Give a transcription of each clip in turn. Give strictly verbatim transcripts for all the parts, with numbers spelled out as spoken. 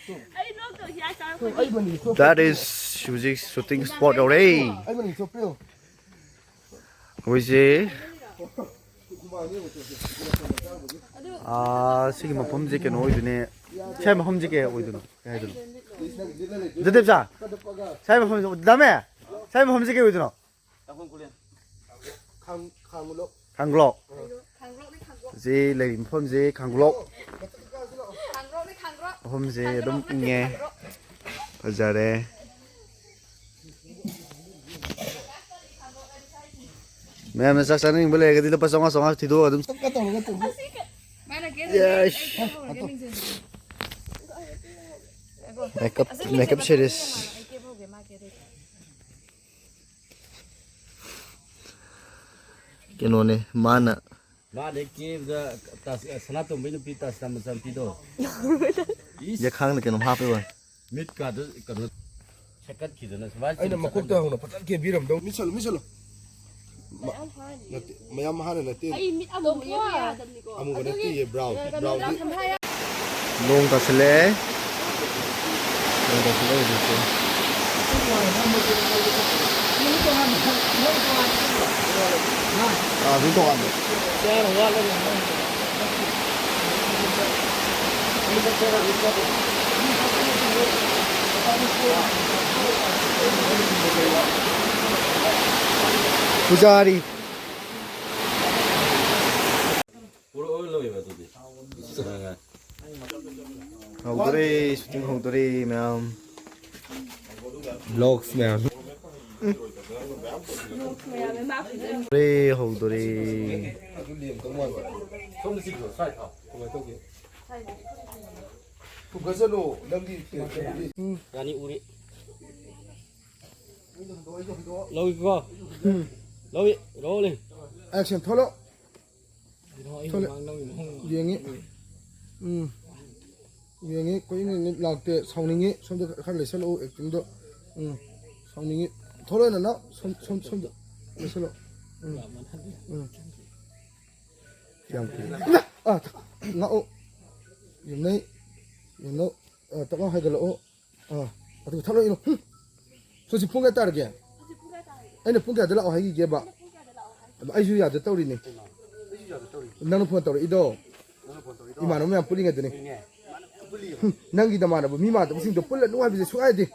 ꯑꯩ ꯅꯣꯛꯇꯣꯏꯁꯤ ꯌꯥ ꯆꯥꯔꯛꯄꯅꯤ꯫ That is ꯍꯧꯖꯤꯛ shooting spot ꯌꯧꯔꯦ꯫ ꯑꯩꯈꯣꯏꯁꯦ ꯑꯥ, ꯁꯤꯒꯤ ꯃꯐꯝꯁꯦ ꯀꯩꯅꯣ ꯑꯣꯏꯗꯣꯏꯅꯦ꯫ ꯁꯤ ꯃꯐꯝꯁꯦ ꯀꯩ ꯑꯣꯏꯗꯣꯏꯅꯣ? ꯀꯩ ꯍꯥꯏꯗꯣꯏꯅꯣ? ꯖꯗꯦꯕ ꯁꯥ, ꯁꯤ ꯃꯐꯝꯁꯦ, ꯗꯥꯃꯦ, ꯁꯤ ꯃꯐꯝꯁꯦ ꯀꯩ ꯑꯣꯏꯗꯣꯏꯅꯣ? ꯈꯥꯡꯒꯂꯣꯛ꯫ ꯁꯤ ꯂꯩꯔꯤꯕ ꯃꯐꯝꯁꯦ ꯈꯥꯡꯒꯂꯣꯛ꯫ ꯃꯐꯝꯁꯦ ꯑꯗꯨꯝ ꯏꯪꯉꯦ꯫ ꯐꯖꯔꯦ꯫ ꯃꯌꯥꯝꯅ ꯆꯥꯛ ꯆꯥꯅꯤꯡꯕ ꯂꯩꯔꯒꯗꯤ ꯂꯨꯄꯥ ꯆꯥꯝꯃꯉꯥ ꯆꯥꯝꯃꯉꯥ ꯊꯤꯗꯣꯛꯑꯒ ꯑꯗꯨꯝ꯫ Yes꯫ Makeup, makeup series꯫ ꯀꯩꯅꯣꯅꯦ ꯃꯥꯅ꯫ ꯃꯥꯅ ꯍꯦꯛ ꯀꯦꯕꯗ ꯇꯥꯁ-, ꯁꯅꯥꯇꯣꯝꯕꯩ ꯅꯨꯄꯤ ꯇꯥꯁꯤꯔꯥ ꯃꯆꯥꯅꯨꯄꯤꯗꯣ꯫ ꯏꯁ꯫ ꯌꯥꯈꯥꯡꯗ ꯀꯩꯅꯣꯝ ꯍꯥꯞꯄꯦ ꯋꯥ꯫ ꯃꯤꯠꯀꯥꯗꯨ ꯀꯩꯅꯣ ꯁꯦꯠꯀꯠꯈꯤꯗꯅ ꯁꯨꯃꯥꯏꯅ ꯑꯩꯅ ꯆꯠꯂꯒ ꯃꯀꯣꯛꯇ ꯍꯧꯅ ꯐꯖꯅ ꯀꯦꯕꯤꯔꯝꯗꯧ꯫ ꯃꯤꯠꯁꯜꯂꯨ, ꯃꯤꯠꯁꯜꯂꯨ꯫ ꯃ-, ꯅꯠꯇꯦ, ꯃꯌꯥꯝ ꯍꯥꯟꯅ ꯅꯠꯇꯦ꯫ ꯑꯩ ꯃꯤꯠ ꯑꯃꯨꯕ ꯌꯥꯗꯕꯅꯤꯀꯣ꯫ ꯑꯃꯨꯕ ꯅꯠꯇꯦꯌꯦ, brown꯫ Brownꯗꯤ꯫ ꯅꯣꯡ ꯇꯥꯁꯤꯜꯂꯛꯑꯦ꯫ ꯅꯣꯡ ꯇꯥꯁꯤꯜꯂꯛꯑꯦ ꯍꯧꯖꯤꯛꯁꯦ꯫ ꯑꯥ, ꯑꯗꯨꯝ ꯇꯣꯉꯥꯟꯕ꯫ ꯄꯨꯖꯥꯔꯤ꯫ ꯄꯨꯔꯛꯑꯣ ꯂꯣꯏꯕ ꯑꯗꯨꯗꯤ꯫ ꯍꯧꯗꯣꯔꯦ, shooting ꯍꯧꯗꯣꯔꯦ ꯃꯌꯥꯝ꯫ Vlogs ꯃꯌꯥꯝ꯫ ꯍꯧꯗꯣꯔꯦ, ꯍꯧꯗꯣꯔꯦ꯫ ꯔꯥꯅꯤ ꯎꯔꯤ꯫ ꯂꯧꯏꯀꯣ꯫ ꯂꯧꯏ꯫ Rolling꯫ Action, ꯊꯣꯛꯂꯣ꯫ ꯊꯣꯛꯂꯦ꯫ ꯌꯦꯡꯉꯤ꯫ ꯎꯝ꯫ ꯌꯦꯡꯉꯤ꯫ ꯀꯨꯏꯅ ꯂꯥꯛꯇꯦ꯫ ꯁꯥꯎꯅꯤꯡꯉꯤ꯫ ꯁꯣꯝꯗ ꯈꯔ ꯂꯩꯁꯜꯂꯛꯎ actingꯗꯣ꯫ ꯎꯝ꯫ ꯁꯥꯎꯅꯤꯡꯉꯤ꯫ ꯊꯣꯛꯂꯣ ꯅꯅꯥꯎ꯫ ꯁꯣꯝ, ꯁꯣꯝ, ꯁꯣꯝꯗ ꯂꯩꯁꯜꯂꯣ꯫ ꯎꯝ꯫ ꯎꯝ꯫ ꯌꯥꯝ ꯀꯨꯏ꯫ ꯑꯥ, ꯉꯥꯛꯑꯣ꯫ ꯌꯦꯡꯅꯩ꯫ ꯌꯦꯡꯅꯧ꯫ ꯑ, ꯇꯞꯅ ꯍꯥꯏꯒꯠꯂꯛꯑꯣ꯫ ꯑꯥ, ꯑꯗꯨꯒ ꯊꯛꯂꯛꯏꯅꯣ꯫ ꯍꯨꯝ꯫ ꯍꯧꯖꯤꯛ ꯄꯨꯡ ꯀꯌꯥ ꯇꯥꯔꯒꯦ? ꯍꯧꯖꯤꯛ ꯄꯨꯡ ꯀꯌꯥ ꯇꯥꯔꯒꯦ? ꯑꯩꯅ ꯄꯨꯡ ꯀꯌꯥꯗ ꯂꯥꯛꯑꯣ ꯍꯥꯏꯈꯤꯒꯦꯕ? ꯑꯩꯅ ꯄꯨꯡ ꯀꯌꯥꯗ ꯂꯥꯛꯑꯣ ꯍꯥꯏ? ꯑꯗꯣ ꯑꯩꯁꯨ ꯌꯥꯗ ꯇꯧꯔꯤꯅꯤ꯫ ꯑꯩꯁꯨ ꯌꯥꯗ ꯇꯧꯔꯤꯅꯤ꯫ ꯅꯪꯅ ꯐꯣꯟ ꯇꯧꯔꯛꯏꯗꯣ? ꯅꯪꯅ ꯐꯣꯟ ꯇꯧꯔꯛꯏꯗꯣ? ꯏꯃꯥꯟꯅꯕ ꯃꯌꯥꯝ ꯄꯨꯜꯂꯤꯉꯩꯗꯅꯤ꯫ ꯀꯩꯅꯦ? ꯏꯃꯥꯟꯅꯕ ꯃꯌꯥꯝ ꯄꯨꯜꯂꯤꯌꯦ꯫ ꯍꯨꯝ, ꯅꯪꯒꯤ ꯅꯃꯥꯟꯅꯕ ꯃꯤ ꯃꯥꯟꯗꯕꯁꯤꯡꯗꯣ ꯄꯨꯜꯂꯅꯨ ꯍꯥꯏꯕꯁꯦ ꯁꯨꯡꯌꯥ ꯌꯥꯗꯦ꯫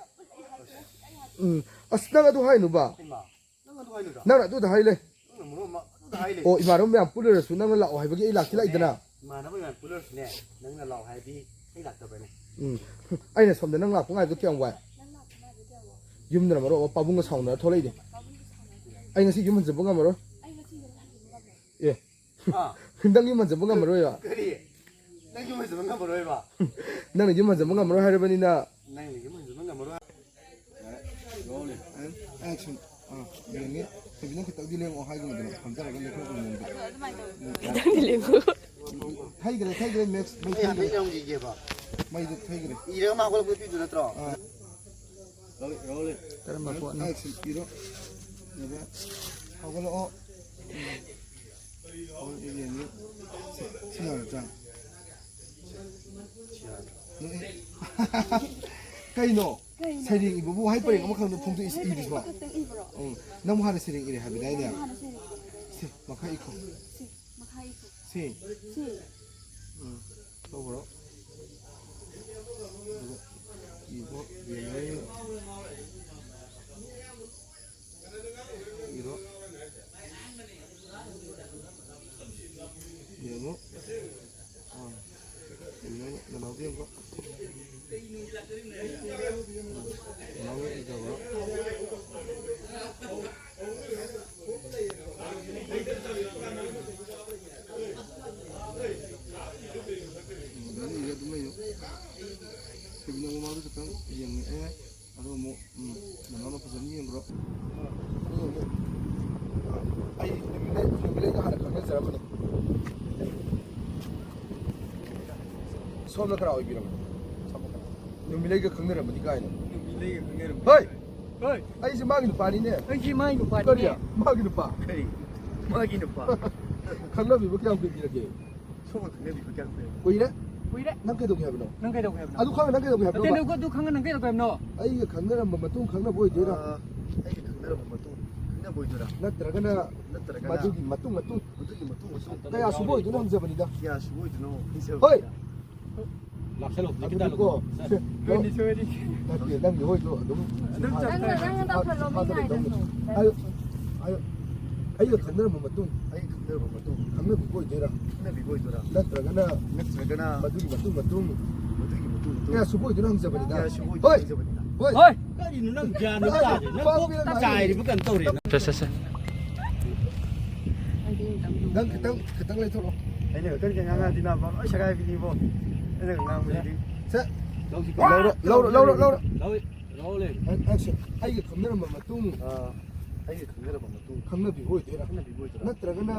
ꯎꯝ, ꯑꯁ, ꯅꯪ ꯑꯗꯨ ꯍꯥꯏꯅꯨꯕ꯫ ꯍꯩꯃꯥ, ꯅꯪ ꯑꯗꯨ ꯍꯥꯏꯅꯨꯗ? ꯅꯪꯅ ꯑꯗꯨꯗ ꯍꯥꯏ ꯂꯩ꯫ ꯅꯪꯅ ꯃꯔꯣꯟ ꯑꯃ ꯑꯗꯨꯗ ꯍꯥꯏ ꯂꯩ꯫ ꯑꯣ, ꯏꯃꯥꯟꯅꯕ ꯃꯌꯥꯝ ꯄꯨꯜꯂꯨꯔꯁꯨ ꯅꯪꯅ ꯂꯥꯛꯑꯣ ꯍꯥꯏꯕꯒꯤ ꯑꯩ ꯂꯥꯛꯇꯤ ꯂꯥꯛꯏꯗꯅ꯫ ꯏꯃꯥꯟꯅꯕ ꯃꯌꯥꯝ ꯄꯨꯜꯂꯨꯔꯁꯨꯅꯦ, ꯅꯪꯅ ꯂꯥꯛꯑꯣ ꯍꯥꯏꯔꯗꯤ ꯑꯩ ꯂꯥꯛꯇꯕ꯭ꯔꯅꯦ? ꯎꯝ, ꯑꯩꯅ ꯁꯣꯝꯗ ꯅꯪ ꯂꯥꯛꯄ ꯉꯥꯏꯕꯗꯣ ꯀꯌꯥꯝ ꯋꯥꯏ꯫ ꯌꯨꯝꯗꯅ ꯃꯔꯣꯟ ꯑꯃ ꯄꯥꯕꯨꯡꯒ ꯁꯥꯎꯅꯔ ꯊꯣꯛꯂꯛꯏꯅꯦ꯫ ꯑꯩ ꯉꯁꯤ ꯌꯨꯝ ꯍꯟꯖꯤꯟꯕ ꯉꯝꯃꯔꯣꯏ꯫ ꯑꯦ, ꯍꯥ? ꯅꯪ ꯌꯨꯝ ꯍꯟꯖꯤꯟꯕ ꯉꯝꯃꯔꯣꯏꯕ꯫ ꯀꯔꯤ? ꯅꯪ ꯌꯨꯝ ꯍꯟꯖꯤꯟꯕ ꯉꯝꯃꯔꯣꯏꯕ? ꯅꯪꯅ ꯌꯨꯝ ꯍꯟꯖꯤꯟꯕ ꯉꯝꯃꯔꯣꯏ ꯍꯥꯏꯔꯕꯅꯤꯅ꯫ ꯅꯪꯅ ꯌꯨꯝ ꯍꯟꯖꯤꯟꯕ ꯉꯝꯃꯔꯣꯏ꯫ And action. ꯑꯥ, ꯌꯦꯡꯉꯤ꯫ ꯊꯣꯏꯕꯤ, ꯅꯪ ꯈꯤꯇꯪꯗꯤ ꯂꯦꯡꯉꯛꯑꯣ ꯍꯥꯏꯒꯨꯝꯗꯅ ꯐꯝꯊꯔꯒ ꯂꯦꯡꯊꯣꯛꯄ ꯃꯑꯣꯡꯗ꯫ ꯈꯤꯇꯪꯗꯤ ꯂꯦꯡꯉꯨ꯫ ꯊꯩꯈ꯭ꯔꯦ, ꯊꯩꯈ꯭ꯔꯦ, ꯃꯦꯛꯁ, ꯃꯩ ꯑꯩ ꯍꯥꯏꯐꯦꯠ ꯊꯩꯈ꯭ꯔꯦ꯫ ꯌꯦꯡꯈꯤꯒꯦꯕ꯫ ꯃꯩꯗꯣ ꯊꯩꯈ꯭ꯔꯦ꯫ ꯏꯔꯒ ꯑꯃ ꯍꯧꯒꯠꯂꯛꯄꯗ ꯄꯤꯗꯨ ꯅꯠꯇ꯭ꯔꯣ? ꯑꯥ꯫ ꯀꯔꯝꯕ ꯄꯣꯠꯅꯣ? ꯑꯦꯛꯁꯟ ꯄꯤꯔꯣ꯫ ꯑꯗꯨꯒ ꯍꯧꯒꯠꯂꯛꯑꯣ꯫ ꯎꯝ꯫ ꯍꯧꯒꯠꯂꯛꯑꯦ, ꯌꯦꯡꯉꯤ꯫ ꯁꯤ, ꯁꯤ ꯌꯥꯔꯗ꯭ꯔꯥ? ꯅꯣꯛꯑꯦ꯫ ꯀꯩꯅꯣ? ꯀꯩꯅꯣ? ꯁꯩꯔꯦꯡ ꯏꯕꯕꯨ ꯋꯥꯍꯩ ꯄꯔꯦꯡ ꯑꯃꯈꯛꯇ ꯐꯣꯡꯗꯣꯛꯏ-, ꯁꯩꯔꯦꯡ ꯏꯔꯤꯁꯤꯕꯣ? ꯑꯃꯈꯛꯇꯪ ꯏꯕ꯭ꯔꯣ? ꯎꯝ꯫ ꯅꯪꯕꯨ ꯍꯥꯟꯅ ꯁꯩꯔꯦꯡ ꯏꯔꯦ ꯍꯥꯏꯕꯗꯥꯏꯅꯦ? ꯅꯪꯕꯨ ꯍꯥꯟꯅ ꯁꯩꯔꯦꯡ ꯏꯔꯦ ꯁꯤ, ꯍꯥꯏꯕꯗꯥꯏꯅꯦ? ꯃꯈꯥ ꯏꯈꯣ꯫ ꯁꯤ, ꯃꯈꯥ ꯏꯈꯣ꯫ ꯁꯤ꯫ ꯁꯤ꯫ ꯎꯝ꯫ ꯇꯧꯕ꯭ꯔꯣ? ꯑꯗꯨꯒ ꯏꯈꯣ, ꯌꯦꯡꯉꯣ꯫ ꯏꯔꯣ꯫ ꯌꯦꯡꯉꯣ꯫ ꯑꯥ꯫ ꯌꯦꯡꯉꯣ, ꯅꯅꯥꯎꯗ ꯌꯦꯡꯉꯣ꯫ ꯅꯅꯥꯎ ꯏꯖꯕ꯭ꯔꯣ? ꯑꯗꯨꯝ ꯏꯔꯦ, ꯑꯗꯨꯝ ꯂꯩꯌꯨ꯫ ꯁꯤꯕꯤꯅ ꯃꯃꯥꯡꯗ ꯈꯤꯇꯪ ꯌꯦꯡꯉꯛꯑꯦ꯫ ꯑꯗꯣ ꯑꯃꯨꯛ, ꯎꯝ, ꯅꯅꯥꯎꯅ ꯐꯖꯅ ꯌꯦꯡꯕ꯭ꯔꯣ? ꯑꯗꯣ ꯑꯃꯨꯛ, ꯑꯩ ꯅꯨꯃꯤꯠꯂꯩ, ꯅꯨꯃꯤꯠꯂꯩꯗꯣ ꯍꯥꯟꯅ ꯈꯪꯅꯖꯔꯝꯕꯅꯦ꯫ ꯁꯣꯝꯅ ꯀꯅꯥ ꯑꯣꯏꯕꯤꯔꯕꯅꯣ? ꯅꯨꯃꯤꯠꯂꯩꯒ ꯈꯪꯅꯔꯝꯕꯅꯤ ꯀꯥꯏꯅ꯫ ꯅꯨꯃꯤꯠꯂꯩꯒ ꯈꯪꯅꯔꯝꯕꯅꯤ ꯍꯣꯏ! ꯀꯥꯏꯅ꯫ ꯍꯣꯏ! ꯑꯩꯁꯦ ꯃꯥꯒꯤ ꯅꯨꯄꯥꯅꯤꯅꯦ꯫ ꯑꯩꯁꯦ ꯃꯥꯒꯤ ꯅꯨꯄꯥꯅꯤꯅꯦ꯫ ꯀꯔꯤ? ꯃꯥꯒꯤ ꯅꯨꯄꯥ? ꯀꯔꯤ? ꯃꯥꯒꯤ ꯅꯨꯄꯥ? ꯈꯪꯅꯕꯤꯕ ꯀꯌꯥꯝ ꯀꯨꯏꯕꯤꯔꯒꯦ? ꯁꯣꯝꯒ ꯈꯪꯅꯕꯤꯕ ꯀꯌꯥꯝ ꯀꯨꯏꯔꯒꯦ? ꯀꯨꯏꯔꯦ꯫ ꯀꯨꯏꯔꯦ꯫ ꯅꯪ ꯀꯩꯗꯧꯒꯦ ꯍꯥꯏꯕꯅꯣ? ꯅꯪ ꯀꯩꯗꯧꯒꯦ ꯍꯥꯏꯕꯅꯣ? ꯑꯗꯨ ꯈꯪꯉ ꯅꯪ ꯀꯩꯗꯧꯒꯦ ꯍꯥꯏꯕꯅꯣ? ꯅꯠꯇꯦ, ꯅꯪ ꯑꯗꯨ ꯈꯪꯉ ꯅꯪ ꯀꯩꯗꯧꯒꯦ ꯍꯥꯏꯕꯅꯣ? ꯑꯩꯒ ꯈꯪꯅꯔꯝꯕ ꯃꯇꯨꯡ ꯈꯪꯅꯕ ꯑꯣꯏꯗꯣꯏꯔꯥ? ꯑꯥ, ꯑꯩꯒ ꯈꯪꯅꯔꯝꯕ ꯃꯇꯨꯡ ꯈꯪꯅꯕ ꯑꯣꯏꯗꯣꯏꯔꯥ? ꯅꯠꯇ꯭ꯔꯒꯅ ꯅꯠꯇ꯭ꯔꯒꯅ ꯃꯗꯨꯒꯤ ꯃꯇꯨꯡ ꯃꯇꯨꯡ ꯃꯗꯨꯒꯤ ꯃꯇꯨꯡ ꯃꯇꯨꯡ ꯀꯌꯥ ꯁꯨꯕ ꯑꯣꯏꯗꯣꯏꯅꯣ ꯍꯪꯖꯕꯅꯤꯗ꯫ ꯀꯌꯥ ꯁꯨꯕ ꯑꯣꯏꯗꯣꯏꯅꯣ ꯍꯪꯖꯕꯅꯤꯗ꯫ ꯍꯣꯏ! ꯂꯥꯛꯁꯜꯂꯣ, ꯍꯧꯖꯤꯛꯀꯤ ꯑꯗꯨꯗꯤꯀꯣ, dialogue ꯗꯣ꯫ ꯁꯦ, ꯅꯣꯏꯅꯤ ꯁꯣꯏꯔꯤ꯫ ꯅꯠꯇꯦ, ꯅꯪꯒꯤ ꯍꯣꯏꯗꯣ ꯑꯗꯨꯝ ꯑꯗꯨꯝ ꯆꯠꯈ꯭ꯔꯦ꯫ ꯅꯪꯅ, ꯅꯪꯅ ꯇꯧꯁꯜꯂꯣ, ꯃꯤ ꯐꯥꯗꯕ ꯉꯥꯏꯔꯁꯨ꯫ ꯇꯧꯅꯤ꯫ ꯑꯩ, ꯑꯩ, ꯑꯩꯒ ꯈꯪꯅꯔꯝꯕ ꯃꯇꯨꯡ, ꯑꯩꯒ ꯈꯪꯅꯔꯝꯕ ꯃꯇꯨꯡ ꯈꯪꯅꯕꯤꯕ ꯑꯣꯏꯗꯣꯏꯔꯥ? ꯈꯪꯅꯕꯤꯕ ꯑꯣꯏꯗꯣꯏꯔꯥ? ꯅꯠꯇ꯭ꯔꯒꯅ ꯅꯠꯇ꯭ꯔꯒꯅ ꯃꯗꯨꯒꯤ ꯃꯇꯨꯡ ꯃꯇꯨꯡ ꯃꯗꯨꯒꯤ ꯃꯇꯨꯡ ꯃꯇꯨꯡ ꯀꯌꯥ ꯁꯨꯕ ꯑꯣꯏꯗꯣꯏꯅꯣ ꯍꯪꯖꯕꯅꯤꯗ꯫ ꯀꯌꯥ ꯁꯨꯕ ꯑꯣꯏꯗꯣꯏꯅꯣ ꯍꯣꯏ! ꯍꯪꯖꯕꯅꯤꯗ꯫ ꯍꯣꯏ! ꯀꯔꯤꯅꯣ ꯅꯪ ꯒ꯭ꯌꯥꯟ ꯑꯃ ꯇꯥꯗꯦ? ꯅꯪ ꯀꯣꯛ ꯆꯥꯏꯔꯤꯕ ꯀꯩꯅꯣ ꯇꯧꯔꯦ ꯅꯪ꯫ ꯁꯦ, ꯁꯦ, ꯁꯦ꯫ ꯅꯪ ꯈꯤꯇꯪ, ꯈꯤꯇꯪ ꯂꯩꯊꯣꯛꯑꯣ꯫ ꯑꯩꯅ ꯈꯛꯇꯪ ꯉꯥꯡꯉꯛꯑꯗꯤ ꯅꯥꯕ ꯂꯣꯏ ꯁꯦꯒꯥꯏꯕꯤꯅꯤꯕꯣ꯫ ꯑꯩꯅ ꯉꯥꯡꯕꯁꯤꯗꯤ꯫ ꯁꯦ꯫ ꯂꯧꯔꯣ, ꯂꯧꯔꯣ, ꯂꯧꯔꯣ, ꯂꯧꯔꯣ꯫ ꯂꯧꯔꯣ, ꯂꯧꯔꯣ꯫ ꯑꯦ, ꯑꯦ, ꯁꯦ꯫ ꯑꯩꯒ ꯈꯪꯅꯔꯝꯕ ꯃꯇꯨꯡ ꯑꯥ, ꯑꯩꯒ ꯈꯪꯅꯔꯝꯕ ꯃꯇꯨꯡ ꯈꯪꯅꯕꯤꯕ ꯑꯣꯏꯗꯣꯏꯔꯥ? ꯈꯪꯅꯕꯤꯕ ꯑꯣꯏꯗꯣꯏꯔꯥ? ꯅꯠꯇ꯭ꯔꯒꯅ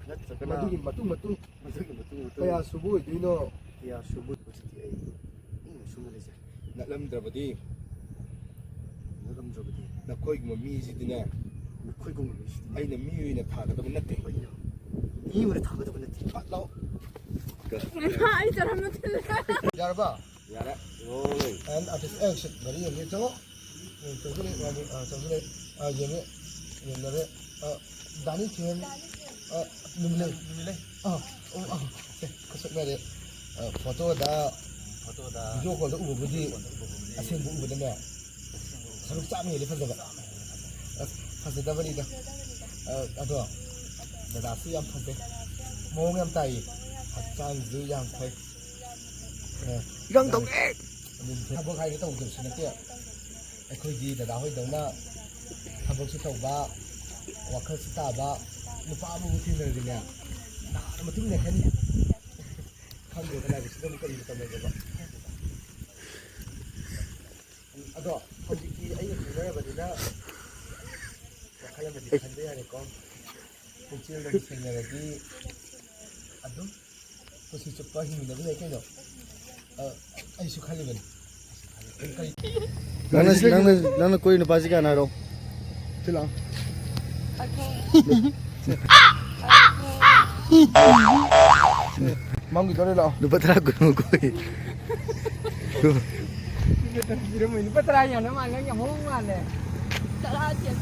ꯅꯠꯇ꯭ꯔꯒꯅ ꯃꯗꯨꯒꯤ ꯃꯇꯨꯡ ꯃꯇꯨꯡ ꯃꯗꯨꯒꯤ ꯃꯇꯨꯡ ꯃꯇꯨꯡ ꯀꯌꯥ ꯁꯨꯕ ꯑꯣꯏꯗꯣꯏꯅꯣ? ꯀꯌꯥ ꯁꯨꯕ ꯑꯣꯏꯗꯣꯏꯅꯣ? ꯑꯩ ꯏꯪꯅ ꯁꯨꯝꯅ ꯂꯩꯖꯩ꯫ ꯅꯠꯂꯝꯗ꯭ꯔꯕꯗꯤ ꯅꯠꯂꯝꯗ꯭ꯔꯕꯗꯤ ꯅꯈꯣꯏꯒꯨꯝꯕ ꯃꯤꯁꯤꯗꯤꯅꯦ ꯅꯈꯣꯏꯒꯨꯝꯕ ꯃꯤꯁꯤꯗꯤ ꯑꯩꯅ ꯃꯤ ꯑꯣꯏꯅ ꯊꯥꯒꯗꯕ ꯅꯠꯇꯦ꯫ ꯑꯩꯅ ꯃꯤ ꯑꯣꯏꯅ ꯊꯥꯒꯗꯕ ꯅꯠꯇꯦ꯫ ꯐꯠ ꯂꯥꯎ꯫ ꯑꯩ ꯆꯠꯂꯝꯃ ꯊꯤꯜꯂꯦ꯫ ꯌꯥꯔꯕ? ꯌꯥꯔꯦ꯫ Rolling. And artist action. ꯒꯥꯔꯤ ꯌꯦꯡꯒꯦ, ꯆꯪꯉꯣ꯫ ꯎꯝ, ꯆꯪꯁꯤꯜꯂꯦ, ꯏꯕꯥꯅꯤ, ꯑꯥ, ꯆꯪꯁꯤꯜꯂꯦ꯫ ꯑꯥ, ꯌꯦꯡꯉꯦ, ꯌꯦꯡꯅꯔꯦ꯫ ꯑꯥ, ꯗꯥꯅꯤ ꯊꯤꯌꯦꯟ, ꯑꯥ, ꯅꯨꯃꯤꯠꯂꯩ꯫ ꯅꯨꯃꯤꯠꯂꯩ꯫ ꯑꯥ, ꯑꯣ, ꯑꯥ, ꯁꯦ, ꯈꯨꯠꯁꯛꯅꯔꯦ꯫ ꯑꯥ, ꯐꯣꯇꯣꯗ, ꯐꯣꯇꯣꯗ, video callꯗ ꯎꯕꯕꯨꯗꯤ, video callꯗ ꯎꯕꯕꯨꯗꯤ, ꯑꯁꯦꯡꯕ ꯎꯕꯗꯅꯦ, ꯑꯁꯦꯡꯕ ꯎꯕꯗ ꯁꯔꯨꯛ ꯆꯥꯝꯃ ꯍꯦꯜꯂꯦ ꯐꯖꯕ꯫ ꯆꯥꯝꯃ ꯍꯦꯜꯂꯦ ꯐꯖꯕ꯫ ꯑꯁ, ꯐꯖꯗꯕꯅꯤꯗ꯫ ꯐꯖꯗꯕꯅꯤꯗ꯫ ꯑꯥ, ꯑꯗꯣ, ꯑꯗꯣ, ꯗꯗꯥꯁꯨ ꯌꯥꯝ ꯐꯖꯩ꯫ ꯗꯗꯥꯁꯨ ꯌꯥꯝ ꯐꯖꯩ꯫ ꯃꯑꯣꯡ ꯌꯥꯝ ꯇꯥꯏꯌꯦ꯫ ꯃꯑꯣꯡ ꯌꯥꯝ ꯇꯥꯏꯌꯦ꯫ ꯍꯛꯆꯥꯡꯁꯨ ꯌꯥꯝ ꯐꯩ꯫ ꯍꯛꯆꯥꯡꯁꯨ ꯌꯥꯝ ꯐꯩ꯫ ꯏꯀꯪ ꯊꯧꯉꯦ꯫ ꯑꯗꯨ ꯊꯕꯛ ꯍꯥꯏꯒꯦ ꯇꯧꯗꯕꯁꯨ ꯅꯠꯇꯦ꯫ ꯑꯩꯈꯣꯏꯗꯤ ꯗꯗꯥ ꯍꯣꯏꯗꯧꯅ ꯊꯕꯛꯁꯨ ꯇꯧꯕ, ꯋꯥꯈꯜꯁꯨ ꯇꯥꯕ ꯅꯨꯄꯥ ꯑꯃꯕꯨ ꯊꯦꯡꯅꯔꯗꯤꯅꯦ, ꯅꯥꯗ ꯃꯇꯨꯡ ꯏꯟꯅꯔꯛꯀꯅꯤ꯫ ꯈꯪꯗꯦ ꯀꯅꯥꯒꯤ ꯁꯤꯗꯕꯨ ꯀꯔꯤ ꯃꯇꯝ ꯂꯩꯒꯦꯕ꯫ ꯑꯗꯣ ꯍꯧꯖꯤꯛꯇꯤ ꯑꯩꯒ ꯈꯪꯅꯔꯕꯅꯤꯅ ꯋꯥꯈꯜ ꯑꯃꯗꯤ ꯈꯟꯕ ꯌꯥꯔꯦꯀꯣ꯫ ꯄꯨꯛꯆꯦꯜꯗꯒꯤ ꯁꯦꯡꯅꯔꯗꯤ ꯑꯗꯨꯝ ꯄꯨꯟꯁꯤ ꯆꯨꯞꯄ ꯍꯤꯡꯃꯤꯟꯅꯕ ꯌꯥꯏ ꯀꯩꯅꯣ꯫ ꯑ, ꯑꯩꯁꯨ ꯈꯜꯂꯤꯕꯅꯤ꯫ ꯅꯪꯅ, ꯅꯪꯅ, ꯅꯪꯅ ꯀꯣꯏ ꯅꯨꯄꯥꯁꯤ ꯀꯅꯥ ꯍꯥꯏꯔꯣ? ꯁꯤ ꯂꯥꯛꯑꯣ꯫ Okay. ꯃꯝꯈꯤꯗꯣꯔꯦ, ꯂꯥꯛꯑꯣ꯫ ꯂꯨꯄꯥ ꯇꯔꯥ ꯀꯨꯟꯃꯨꯛ ꯀꯣꯏ꯫ ꯄꯤꯔꯝꯃꯣꯏ꯫ ꯂꯨꯄꯥ ꯇꯔꯥ ꯌꯥꯅ ꯃꯥꯜꯂꯦ, ꯅꯪ ꯌꯥꯝ ꯍꯣꯡ ꯃꯥꯜꯂꯦ꯫ ꯇꯔꯥ ꯆꯦꯟ